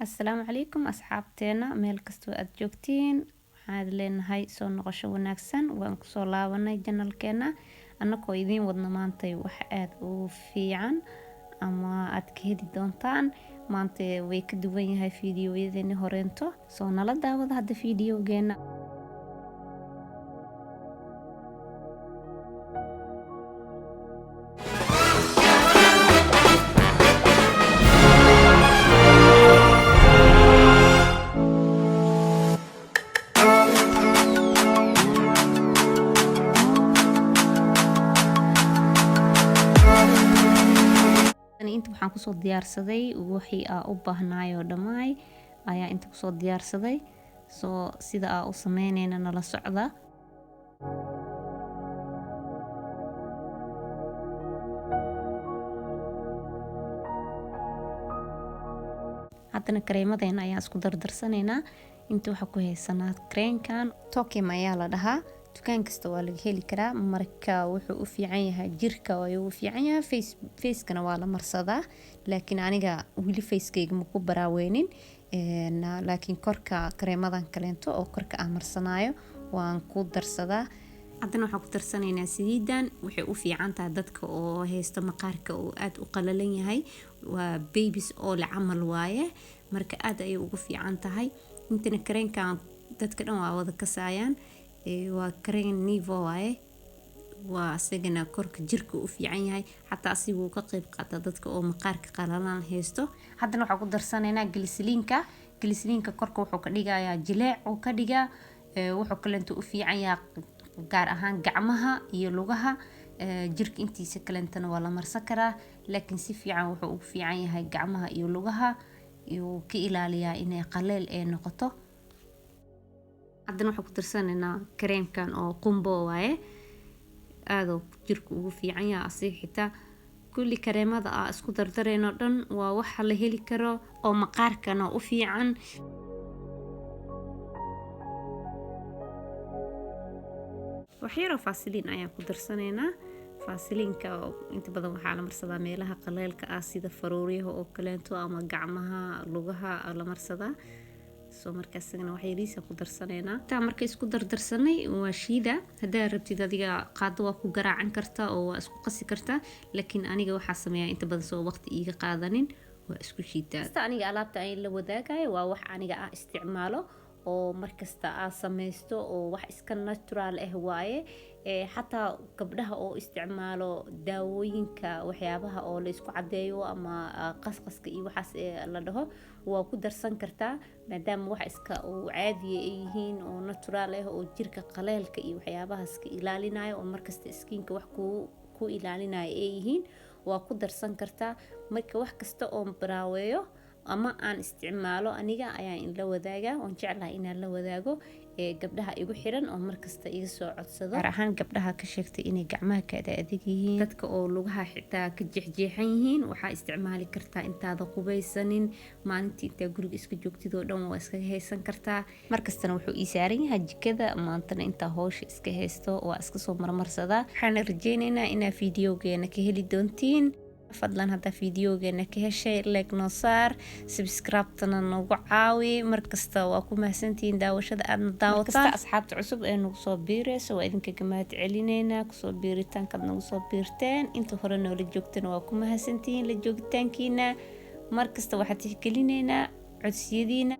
Assalaamu calaykum asxaabteena, meel kastoo aad joogtiin waxaan leenahay soo noqosho wanaagsan. Waan kusoo laabanay channelkeena annagoo idiin wadna maantay wax aada u fiican ama aad ka heli doontaan. Maanta way ka duwan yahay fiidiyoyadeeni horeento, soo nala daawada hadda fiidiyogeena. Inta waxaan kusoo diyaarsaday wixii aa u baahnaayoo dhammaay ayaa inta kusoo diyaarsaday. Soo sida aa u sameyneyna nala socda. Haddana kareemadeena ayaan isku dardarsanaynaa. Inta waxaa ku haysanaa kareenkan Tokem ayaa la dhahaa, dukaan kasta waa laga heli karaa. Marka wuxuu u fiican yahay jirka, ayuu u fiican yahay, facekana waa la marsadaa, laakiin aniga weli facekayga ma ku baraaweynin. Laakiin korka kareemadan kaleento oo korka aan marsanaayo waan ku darsadaa. Haddana waxaan ku darsanaynaa saliidan. Waxay u fiican tahay dadka oo haysto maqaarka oo aada u qalalan yahay, waa babies oil camal waaye, marka aada ayay ugu fiican tahay. Intana kareenkan dadka dhan waa wada kasaayaan, waa kareen Nivo waaye, waa isagana korka jirka u fiican yahay, xataa asiga wuu ka qeyb qaataa dadka oo maqaarka qalalan haysto. Haddana waxaan ku darsanaynaa glycerinka. Glycerinka korka wuxuu ka dhigayaa jileec uu ka dhigaa, wuxuu kaleento u fiican yahay gaar ahaan gacmaha iyo lugaha. Jirka intiisa kaleentana waa la marsan karaa, laakiin si fiican wuxuu ugu fiican yahay gacmaha iyo lugaha, yuu ka ilaaliyaa inay qaleel ee noqoto. Haddana waxaan ku darsanaynaa kareemkan oo qumbo waaye, aaduu jirka ugu fiican yahay asiga xitaa. Kulli kareemada aa isku dardareyno dhan waa waxa la heli karo oo maqaarkana u fiican. Waxyaroo faasiliin ayaan ku darsanaynaa. Faasiliinka inta badan waxaa la marsadaa meelaha qaleelka ah, sida faruuryaha oo kaleento ama gacmaha, lugaha la marsadaa. Soo marka isagana wax yariisa ku darsanaynaa. Taa marka isku dardarsanay waa shiida. Haddaa rabtid adiga qaado waa ku garaacan kartaa oo waa isku qasi kartaa, laakiin aniga waxaa sameeyaa inta badan soo waqti iiga qaadanin waa isku shiidaa. Aniga alaabta aan la wadaagayo waa wax aniga ah isticmaalo oo markasta aa sameysto oo wax iska natural ah waaye. Xataa gabdhaha oo isticmaalo daawooyinka, waxyaabaha oo la isku cadeeyo ama qasqaska iyo waxaas la dhaho, waa ku darsan kartaa, maadaama wax iska oo caadiya ay yihiin oo natural ah oo jirka qaleelka iyo waxyaabahaas ka ilaalinayo oo markasta skinka wax ku ilaalinayo ay yihiin, waa ku darsan kartaa. Marka wax kasta oo baraaweeyo ama aan isticmaalo aniga ayaan inla wadaagaa, oon jeclahay inaan la wadaago gabdhaha igu xiran oo markasta iga soo codsado, gaar ahaan gabdhaha ka sheegtay inay gacmaha ka adag yihiin, dadka oo lugaha xitaa ka jeexjeexan yihiin. Waxaa isticmaali kartaa intaada qubaysanin, maalintii intaa guriga iska joogtid oo dhan waa iskaga haysan kartaa. Markastana wuxuu ii saaran yahay jikada, maantana intaa howsha iska haysto waa iska soo marmarsadaa. Waxaana rajeyneynaa inaa fiidiyogeena ka heli doontiin. Fadlan haddaa fiidiyogeena ka heshay like noo saar, subscribe-tana nagu caawi. Markasta waa ku mahadsantihiin daawashada aadna daawataan. Asxaabta cusub ee nagu soo biireysa waa idinkaga mahad celineynaa kusoo biiritaankaad nagu soo biirteen. Inta hore noola joogtana waa ku mahadsantihiin la joogitaankiina. Markasta waxaa tixgelineynaa codsiyadiina.